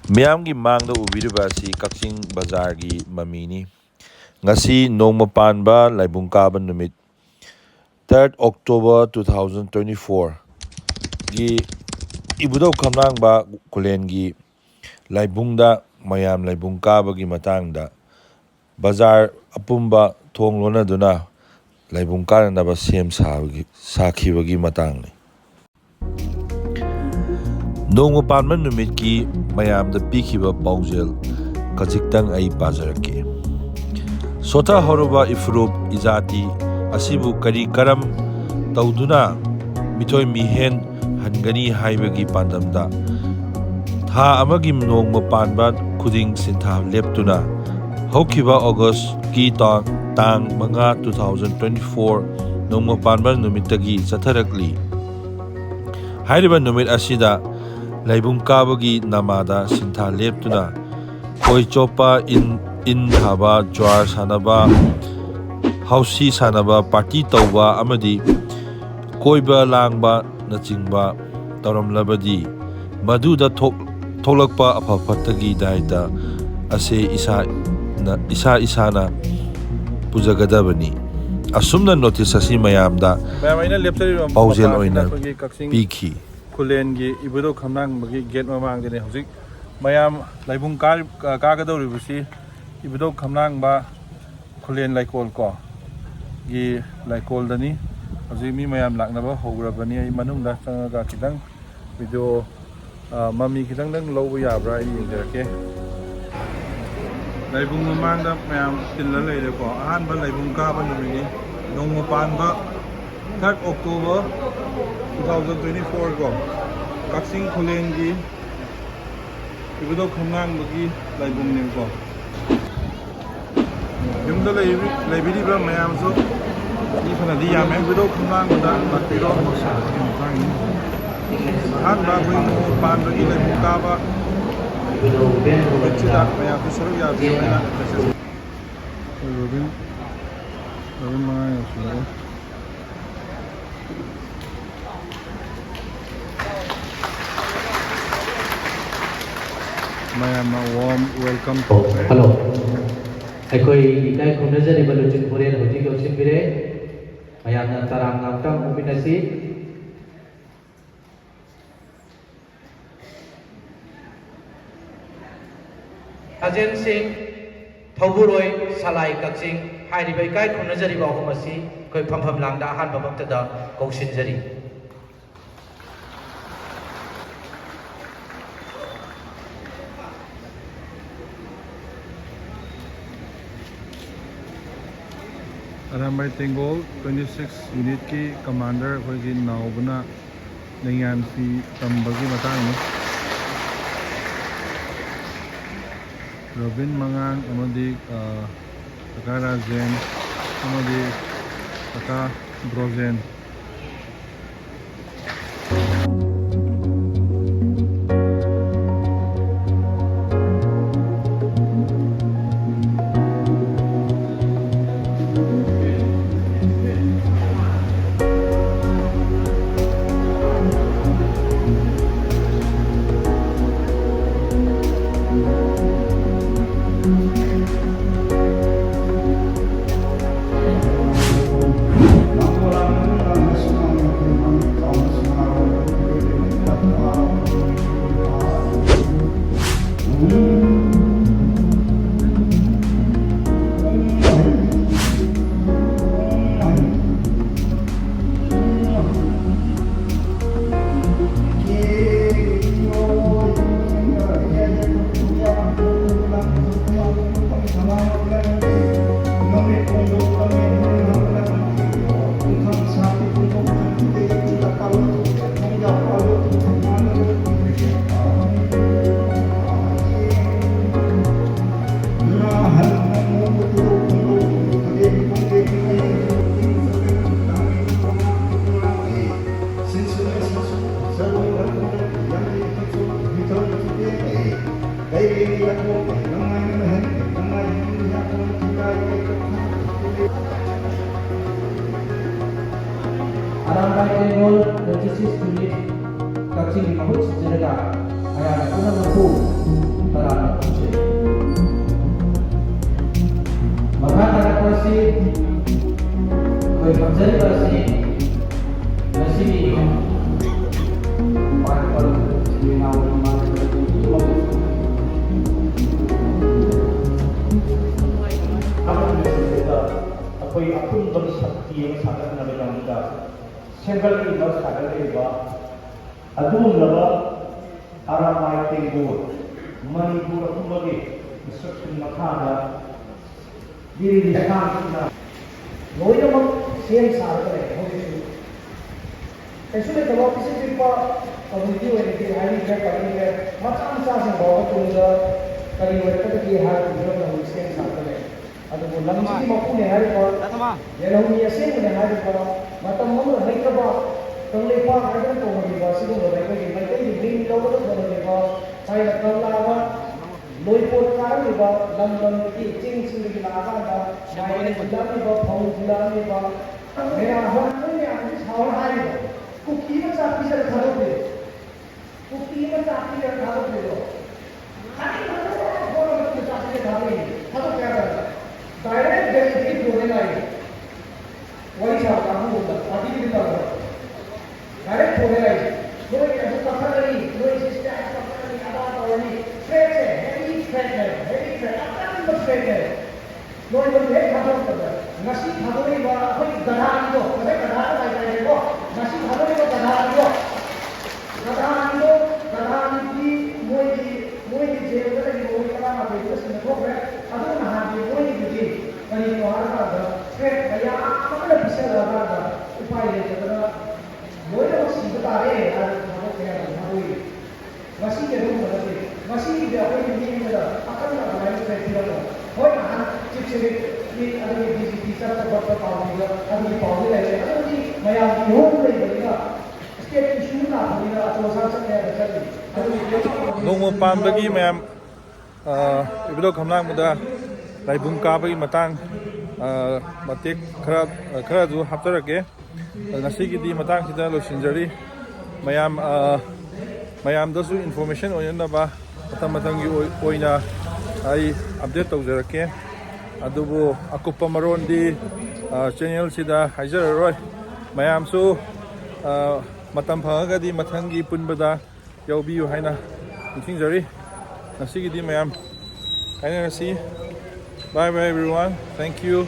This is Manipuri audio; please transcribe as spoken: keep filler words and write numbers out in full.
ꯃꯤꯌꯥꯝꯒꯤ ꯃꯥꯡꯗ ꯎꯕꯤꯔꯤꯕ ꯑꯁꯤ ꯀꯛꯆꯤꯡ ꯕꯖꯥꯔꯒꯤ ꯃꯃꯤꯅꯤ꯫ ꯉꯁꯤ ꯅꯣꯡꯃ ꯄꯥꯟꯕ ꯂꯥꯏꯕꯨꯡ ꯀꯥꯕ ꯅꯨꯃꯤꯠ, third October two thousand twenty-four ꯒꯤ ꯏꯕꯨꯙꯧ ꯈꯝꯂꯥꯡꯕ ꯈꯨꯂꯦꯟꯒꯤ ꯂꯥꯏꯕꯨꯡꯗ ꯃꯌꯥꯝ ꯂꯥꯏꯕꯨꯡ ꯀꯥꯕꯒꯤ ꯃꯇꯥꯡꯗ ꯕꯖꯥꯔ ꯑꯄꯨꯝꯕ ꯊꯣꯡ ꯂꯣꯟꯅꯗꯨꯅ ꯂꯥꯏꯕꯨꯡ ꯀꯥꯅꯅꯕ ꯁꯦꯝ ꯁꯥꯕꯒꯤ, ꯁꯥꯈꯤꯕꯒꯤ ꯃꯇꯥꯡꯅꯤ꯫ ꯅꯣꯡꯃ ꯄꯥꯟꯕ ꯅꯨꯃꯤꯠꯀꯤ ꯃꯌꯥꯝꯗ ꯄꯤꯈꯤꯕ ꯄꯥꯎꯖꯦꯜ ꯈꯖꯤꯛꯇꯪ ꯑꯩ ꯄꯥꯖꯔꯛꯀꯦ꯫ ꯁꯣꯊꯍꯧꯔꯕ ꯏꯐꯨꯔꯨꯞ ꯏꯖꯥꯇꯤ ꯑꯁꯤꯕꯨ ꯀꯔꯤ ꯀꯔꯝ ꯇꯧꯗꯨꯅ ꯃꯤꯊꯣꯏ ꯃꯤꯍꯦꯟ ꯍꯟꯒꯅꯤ ꯍꯥꯏꯕꯒꯤ ꯄꯥꯟꯗꯝꯗ ꯊꯥ ꯑꯃꯒꯤ ꯅꯣꯡꯃ ꯄꯥꯟꯕ ꯈꯨꯗꯤꯡ ꯁꯤꯟꯊꯥ ꯂꯦꯞꯇꯨꯅ ꯍꯧꯈꯤꯕ ꯑꯣꯒꯁꯀꯤ ꯇꯥꯡ, ꯇꯥꯡ ꯃꯉꯥ, two thousand twenty-four ꯅꯣꯡꯃ ꯄꯥꯟꯕ ꯅꯨꯃꯤꯠꯇꯒꯤ ꯆꯠꯊꯔꯛꯂꯤ꯫ ꯍꯥꯏꯔꯤꯕ ꯅꯨꯃꯤꯠ ꯑꯁꯤꯗ ꯂꯥꯏꯕꯨꯡ ꯀꯥꯕꯒꯤ ꯅꯃꯥꯗ ꯁꯤꯟꯊꯥ ꯂꯦꯞꯇꯨꯅ ꯈꯣꯏ ꯆꯣꯞꯄ, ꯏꯟ, ꯏꯟ ꯊꯥꯕ, ꯖ꯭ꯋꯥꯔ ꯁꯥꯟꯅꯕ, ꯍꯥꯎꯁꯤ ꯁꯥꯟꯅꯕ, ꯄꯥꯔꯇꯤ ꯇꯧꯕ ꯑꯃꯗꯤ ꯀꯣꯏꯕ ꯂꯥꯡꯕꯅꯆꯤꯡꯕ ꯇꯧꯔꯝꯂꯕꯗꯤ ꯃꯗꯨꯗ ꯊꯣꯛ-, ꯊꯣꯛꯂꯛꯄ ꯑꯐ ꯐꯠꯇꯒꯤ ꯗꯥꯏꯇ ꯑꯁꯦ ꯏꯁꯥꯅ, ꯏꯁꯥ ꯏꯁꯥꯅ ꯄꯨꯖꯒꯗꯕꯅꯤ꯫ ꯑꯁꯨꯝꯅ ꯅꯣꯇꯤꯁ ꯑꯁꯤ ꯃꯌꯥꯝꯗ ꯃꯌꯥꯝ ꯑꯩꯅ ꯂꯦꯞꯆꯔꯤꯕ ꯄꯥꯎꯖꯦꯜ ꯃꯄꯥꯁꯤꯅ ꯑꯣꯏꯅ ꯑꯩꯈꯣꯏꯒꯤ ꯀꯛꯆꯤꯡ ꯄꯤꯈꯤ꯫ ꯈꯨꯂꯦꯟꯒꯤ ꯏꯕꯨꯙꯧ ꯈꯝꯂꯥꯡꯕꯒꯤ ꯒꯦꯠ ꯃꯃꯥꯡꯗꯅꯤ꯫ ꯍꯧꯖꯤꯛ ꯃꯌꯥꯝ ꯂꯥꯏꯕꯨꯡ ꯀꯥꯔꯤ-, ꯀꯥꯒꯗꯧꯔꯤꯕꯁꯤ ꯏꯕꯨꯙꯧ ꯈꯝꯂꯥꯡꯕ ꯈꯨꯂꯦꯟ ꯂꯩꯀꯣꯜ ꯀꯣ ꯒꯤ ꯂꯩꯀꯣꯜꯗꯅꯤ꯫ ꯍꯧꯖꯤꯛ ꯃꯤ ꯃꯌꯥꯝ ꯂꯥꯛꯅꯕ ꯍꯧꯈ꯭ꯔꯕꯅꯤ꯫ ꯑꯩ ꯃꯅꯨꯡꯗ ꯆꯪꯉꯒ ꯈꯤꯇꯪ ꯚꯤꯗꯤꯑꯣ, ꯑ, ꯃꯃꯤ ꯈꯤꯇꯪꯗꯪ ꯂꯧꯕ ꯌꯥꯕ꯭ꯔꯥ ꯑꯩ ꯌꯦꯡꯖꯔꯛꯀꯦ꯫ ꯂꯥꯏꯕꯨꯡ ꯃꯃꯥꯡꯗ ꯃꯌꯥꯝ ꯇꯤꯜꯂ ꯂꯩꯔꯦꯀꯣ꯫ ꯑꯍꯥꯟꯕ ꯂꯥꯏꯕꯨꯡ ꯀꯥꯕ ꯅꯨꯃꯤꯠꯅꯤ꯫ ꯅꯣꯡꯃ ꯄꯥꯟꯕ third October two thousand twenty-four ꯀꯣ꯫ ꯀꯛꯆꯤꯡ ꯈꯨꯂꯦꯟꯒꯤ ꯏꯕꯨꯙꯧ ꯈꯝꯂꯥꯡꯕꯒꯤ ꯂꯥꯏꯕꯨꯡꯅꯦꯕꯀꯣ꯫ ꯌꯨꯝꯗ ꯂꯩꯕꯤ-, ꯂꯩꯕꯤꯔꯤꯕ ꯃꯌꯥꯝꯁꯨ ꯃꯤ ꯐꯅꯗꯤ ꯌꯥꯝꯃꯦ꯫ ꯏꯕꯨꯙꯧ ꯈꯝꯂꯥꯡꯕꯗ ꯂꯥꯛꯄꯤꯔꯣ꯫ ꯑꯍꯥꯟꯕ ꯑꯩꯈꯣꯏ ꯅꯣꯡꯃ ꯄꯥꯟꯕꯒꯤ ꯂꯥꯏꯕꯨꯡ ꯀꯥꯕ ꯅꯨꯃꯤꯠꯁꯤꯗ ꯃꯌꯥꯝꯁꯨ ꯁꯔꯨꯛ ꯌꯥꯕꯤꯌꯨ ꯍꯥꯏꯅ ꯃꯦꯁꯦꯖ꯫ ꯔꯣꯕꯤꯟ, ꯔꯣꯕꯤꯟ ꯃꯉꯥ ꯌꯧꯁꯤꯜꯂꯛꯑꯦ꯫ ꯃꯌꯥꯝꯅ warm welcome ꯑꯣ, ꯇꯧꯈ꯭ꯔꯦ꯫ ꯍꯜꯂꯣ꯫ ꯑꯩꯈꯣꯏ ꯏꯀꯥꯏ ꯈꯨꯝꯅꯖꯔꯤꯕ ꯂꯨꯆꯤꯡ ꯄꯨꯔꯦꯜ ꯍꯧꯖꯤꯛ ꯂꯧꯁꯤꯟꯕꯤꯔꯦ꯫ ꯃꯌꯥꯝꯅ ꯇꯔꯥꯝꯅ ꯑꯃꯨꯛꯇꯪ ꯑꯣꯛꯃꯤꯟꯅꯁꯤ꯫ ꯁꯥꯖꯦꯟ ꯁꯤꯡ, ꯊꯧꯕꯨꯔꯣꯏ, ꯁꯂꯥꯏ ꯀꯛꯆꯤꯡ ꯍꯥꯏꯔꯤꯕ ꯏꯀꯥꯏ ꯈꯨꯝꯅꯖꯔꯤꯕ ꯑꯍꯨꯝ ꯑꯁꯤ ꯑꯩꯈꯣꯏ ꯐꯝꯐꯝ ꯂꯥꯡꯗ ꯑꯍꯥꯟꯕ ꯃꯛꯇꯗ ꯀꯧꯁꯤꯟꯖꯔꯤ꯫ ꯑꯔꯥꯝꯕꯥꯏ ꯇꯦꯡꯒꯣꯜ twenty six unit ꯀꯤ commander ꯑꯩꯈꯣꯏꯒꯤ ꯅꯥꯎꯕꯅ ꯂꯦꯡꯌꯥꯟ ꯐꯤ ꯇꯝꯕꯒꯤ ꯃꯇꯥꯡꯅꯤ꯫ ꯔꯣꯕꯤꯟ ꯃꯉꯥꯡ ꯑꯃꯗꯤ, ꯑ, ꯀꯀꯥ ꯔꯥꯖꯦꯟ ꯑꯃꯗꯤ ꯀꯀꯥ Brojen. Arambai ꯇꯦꯡꯒꯣꯜ twenty six unit ꯀꯛꯆꯤꯡꯒꯤ ꯃꯍꯨꯠ ꯁꯤꯟꯖꯔꯒ ꯃꯌꯥꯝꯅ ꯄꯨꯝꯅꯃꯛꯄꯨ ꯑꯩꯈꯣꯏ ꯐꯪꯖꯔꯤꯕ ꯑꯁꯤ ꯉꯁꯤꯒꯤ ꯑꯩꯈꯣꯏ ꯑꯄꯨꯟꯕꯒꯤ ꯁꯛꯇꯤ ꯑꯃ ꯁꯥꯒꯠꯅꯕꯒꯤꯗꯃꯛꯇ ꯁꯦꯝꯒꯠꯂꯛꯂꯤꯕ, ꯁꯥꯒꯠꯂꯛꯂꯤꯕ ꯑꯗꯨꯒꯨꯝꯂꯕ ꯑꯔꯥꯃꯥꯏ ꯇꯦꯡꯒꯣꯜ ꯃꯅꯤꯄꯨꯔ ꯑꯄꯨꯟꯕꯒꯤ ꯏꯟꯁꯇ꯭ꯔꯛꯁꯟ ꯃꯈꯥꯗ ꯕꯤꯔ ꯂꯤꯁꯥꯡꯁꯤꯅ ꯂꯣꯏꯅꯃꯛ ꯁꯦꯝ ꯁꯥꯔꯒ ꯂꯩꯔꯦ ꯍꯧꯖꯤꯛꯁꯨ꯫ ꯀꯩꯁꯨ ꯂꯩꯇꯕ ꯄꯤꯁꯤꯛ ꯄꯤꯛꯄ ꯀꯝꯃ꯭ꯌꯨꯅꯤꯇꯤ ꯑꯣꯏꯅꯗꯤ ꯍꯥꯏꯅꯤꯡꯗ꯭ꯔꯦ, ꯄꯟꯅꯤꯡꯗ꯭ꯔꯦ, ꯃꯆꯥ ꯃꯆꯥꯁꯤꯡ ꯐꯥꯎꯕ ꯇꯨꯡꯗ ꯀꯔꯤ ꯑꯣꯏꯔꯛꯀꯗꯒꯦ ꯍꯥꯏꯕꯒꯤ ꯐꯤꯕꯝꯗ ꯍꯧꯖꯤꯛ ꯁꯦꯝ ꯁꯥꯔꯒ ꯂꯩꯔꯦ꯫ ꯑꯗꯨꯕꯨ ꯂꯝꯁꯤꯒꯤ ꯃꯄꯨꯅꯦ ꯍꯥꯏꯔꯤꯕ, ꯌꯦꯜꯍꯧꯃꯤ ꯑꯁꯦꯡꯕꯅꯦ ꯍꯥꯏꯔꯤꯕ, ꯃꯇꯝ ꯑꯃꯗ ꯍꯩꯇꯕ ꯀꯪꯂꯩꯄꯥꯛ ꯍꯥꯏꯗꯨꯅ ꯀꯧꯅꯔꯤꯕ ꯑꯁꯤꯒꯨꯝꯂꯕ ꯑꯩꯈꯣꯏꯒꯤ ꯃꯩꯇꯩꯒꯤ ꯃꯤꯡ ꯂꯧꯔꯒ ꯀꯧꯅꯔꯤꯕ ꯊꯥꯏꯅ ꯀꯪꯂꯥꯗ ꯂꯣꯏꯄꯣꯠ ꯀꯥꯔꯝꯃꯤꯕ ꯂꯝ ꯂꯝꯗꯒꯤ ꯆꯤꯡ ꯆꯤꯡꯗꯒꯤ ꯂꯥꯛꯑꯀꯥꯟꯗ ꯃꯥꯏꯔꯦꯟ ꯊꯤꯜꯂꯛꯑꯝꯃꯤꯕ, ꯐꯧ ꯊꯤꯜꯂꯛꯑꯝꯃꯤꯕ, ꯃꯌꯥꯝ ꯍꯣꯏ ꯃꯌꯥꯝꯁꯤ ꯁꯥꯎꯔ ꯍꯥꯏꯔꯤꯕ ꯀꯨꯀꯤ ꯑꯃ ꯆꯥꯛ ꯄꯤꯖꯔ ꯊꯥꯗꯣꯛꯇꯦ꯫ ꯀꯨꯀꯤ ꯑꯃ ꯆꯥꯛ ꯄꯤꯖꯔ ꯊꯥꯗꯣꯛꯇꯦꯗꯣ꯫ ꯈꯥꯇꯤꯡ ꯈꯥꯇꯤꯡ ꯈꯣꯠꯂ ꯃꯇꯨꯡꯗ ꯆꯥꯛ ꯄꯤꯖꯔ ꯊꯥꯗꯣꯛꯏꯅꯦ꯫ ꯊꯥꯗꯣꯛꯇꯦ ꯍꯥꯏꯕ꯫ ꯗꯥꯏꯔꯦꯛ ꯗꯦꯜꯂꯤꯗꯒꯤ ꯐꯣꯟꯅꯦ ꯂꯥꯛꯏꯅꯦ꯫ ꯋꯥꯔꯤ ꯁꯥꯕ ꯀꯥꯡꯕꯨꯗ ꯄꯥꯔꯇꯤꯒꯤꯗꯤ ꯇꯧꯔꯣꯏ꯫ ꯗꯥꯏꯔꯦꯛ ꯐꯣꯟꯅꯦ ꯂꯥꯛꯏꯁꯦ꯫ ꯅꯣꯏꯒꯤ ꯑꯗꯨ ꯀꯛꯊꯠꯂꯅꯤ, ꯅꯣꯏ ꯁꯤꯁꯇꯦꯝ ꯀꯛꯊꯠꯂꯅꯤ, ꯑꯗꯥ ꯇꯧꯔꯅꯤ꯫ ꯊ꯭ꯔꯦꯠꯁꯦ, ꯍꯦꯚꯤ ꯊ꯭ꯔꯦꯠꯅꯦ, ꯍꯦꯚꯤ ꯊ꯭ꯔꯦꯠ, ꯑꯀꯟꯕ ꯊ꯭ꯔꯦꯠꯅꯦ꯫ ꯅꯣꯏ ꯃꯗꯨ ꯍꯦꯛ ꯊꯥꯗꯣꯔꯛꯄꯗ, ꯉꯁꯤ ꯊꯥꯗꯣꯔꯛꯏꯕ ꯑꯩꯈꯣꯏꯒꯤ ꯒꯙꯥ ꯑꯅꯤꯗꯣ, ꯉꯁꯥꯏ ꯒꯙꯥ ꯑꯃ ꯍꯥꯏꯇꯥꯔꯦꯀꯣ, ꯉꯁꯤ ꯊꯥꯗꯣꯔꯛꯏꯕ ꯒꯙꯥ ꯑꯅꯤꯗꯣ, ꯒꯙꯥ ꯑꯅꯤꯗꯣ, ꯒꯙꯥ ꯑꯅꯤꯗꯤ ꯃꯣꯏꯒꯤ, ꯃꯣꯏꯒꯤ ꯖꯦꯜꯗ ꯂꯩꯔꯤꯕ ꯃꯣꯏ ꯇꯔꯥꯃꯥꯊꯣꯏꯗꯨꯅ ꯁꯤꯟꯅꯊꯣꯛꯈ꯭ꯔꯦ꯫ ꯑꯗꯨꯅ ꯅꯍꯥꯟꯒꯤ ꯃꯣꯏꯒꯤꯗꯨꯗꯤ ꯀꯔꯤꯅꯣ ꯍꯥꯏꯔꯀꯥꯟꯗ, ꯊ꯭ꯔꯦꯠ ꯃꯌꯥꯝ ꯑꯃꯅ ꯄꯤꯁꯜꯂꯛꯑꯀꯥꯟꯗ ꯎꯄꯥꯏ ꯂꯩꯇꯗꯅ ꯂꯣꯏꯅꯃꯛ ꯁꯤꯕ ꯇꯥꯔꯦ ꯍꯥꯏꯅ ꯊꯥꯗꯣꯛꯄ ꯌꯥꯗꯅ ꯊꯥꯗꯣꯛꯏ꯫ ꯉꯁꯤꯒꯤ ꯑꯗꯨꯒꯨꯝꯕ ꯅꯠꯇꯦ꯫ ꯉꯁꯤꯒꯤꯗꯤ ꯑꯩꯈꯣꯏꯒꯤ ꯃꯤ ꯑꯃꯗ ꯑꯀꯟꯕ ꯑꯗꯨꯃꯥꯏꯅ ꯊ꯭ꯔꯦꯠ ꯄꯤꯔꯝꯃꯣ꯫ ꯍꯣꯏ, ꯅꯍꯥꯟ ꯆꯤꯐ ꯁꯦꯀ꯭ꯔꯦꯇꯔꯤ ꯑꯗꯨꯒꯤ ꯗꯤ ꯖꯤ ꯄꯤ ꯆꯠꯄ ꯈꯣꯠꯄ ꯄꯥꯎꯗꯨꯗ ꯑꯗꯨꯒꯤ ꯄꯥꯎꯗꯤ ꯂꯩꯔꯦ꯫ ꯑꯗꯨꯗꯤ ꯃꯌꯥꯝꯒꯤ ꯏꯍꯧ ꯂꯩꯕꯅꯤꯅ, ꯁ꯭ꯇꯦꯠꯀꯤ ꯏꯁꯨ ꯂꯥꯛꯄꯅꯤꯅ ꯑꯆꯧ ꯑꯁꯥꯡ ꯆꯠꯄ ꯌꯥꯕ ꯆꯠꯂꯤ꯫ ꯑꯗꯨꯒꯤ ꯅꯣꯡꯃ ꯄꯥꯟꯕꯒꯤ ꯃꯌꯥꯝ, ꯑ, ꯏꯕꯨꯙꯧ ꯈꯝꯂꯥꯡꯕꯗ ꯂꯥꯏꯕꯨꯡ ꯀꯥꯕꯒꯤ ꯃꯇꯥꯡ, ꯑ, ꯃꯇꯦꯛ ꯈꯔ, ꯈꯔꯁꯨ ꯍꯥꯞꯆꯔꯛꯀꯦ꯫ ꯉꯁꯤꯒꯤꯗꯤ ꯃꯇꯥꯡꯁꯤꯗ ꯂꯣꯏꯁꯤꯟꯖꯔꯤ꯫ ꯃꯌꯥꯝ, ꯑ, ꯃꯌꯥꯝꯗꯁꯨ ꯏꯟꯐꯣꯔꯃꯦꯁꯟ ꯑꯣꯏꯅꯅꯕ ꯃꯇꯝ ꯃꯇꯝꯒꯤ ꯑꯣꯏ-, ꯑꯣꯏꯅ ꯑꯩ ꯑꯞꯗꯦꯠ ꯇꯧꯖꯔꯛꯀꯦ꯫ ꯑꯗꯨꯕꯨ ꯑꯀꯨꯞꯄ ꯃꯔꯣꯟꯗꯤ ꯆꯦꯅꯦꯜꯁꯤꯗ ꯍꯥꯏꯖꯔꯔꯣꯏ꯫ ꯃꯌꯥꯝꯁꯨ ꯃꯇꯝ ꯐꯪꯉꯒꯗꯤ ꯃꯊꯪꯒꯤ ꯄꯨꯟꯕꯗ ꯌꯥꯎꯕꯤꯌꯨ ꯍꯥꯏꯅ ꯅꯤꯡꯁꯤꯡꯖꯔꯤ꯫ ꯉꯁꯤꯒꯤꯗꯤ ꯃꯌꯥꯝ ꯀꯥꯏꯅꯔꯁꯤ꯫ Bye bye everyone. Thank you.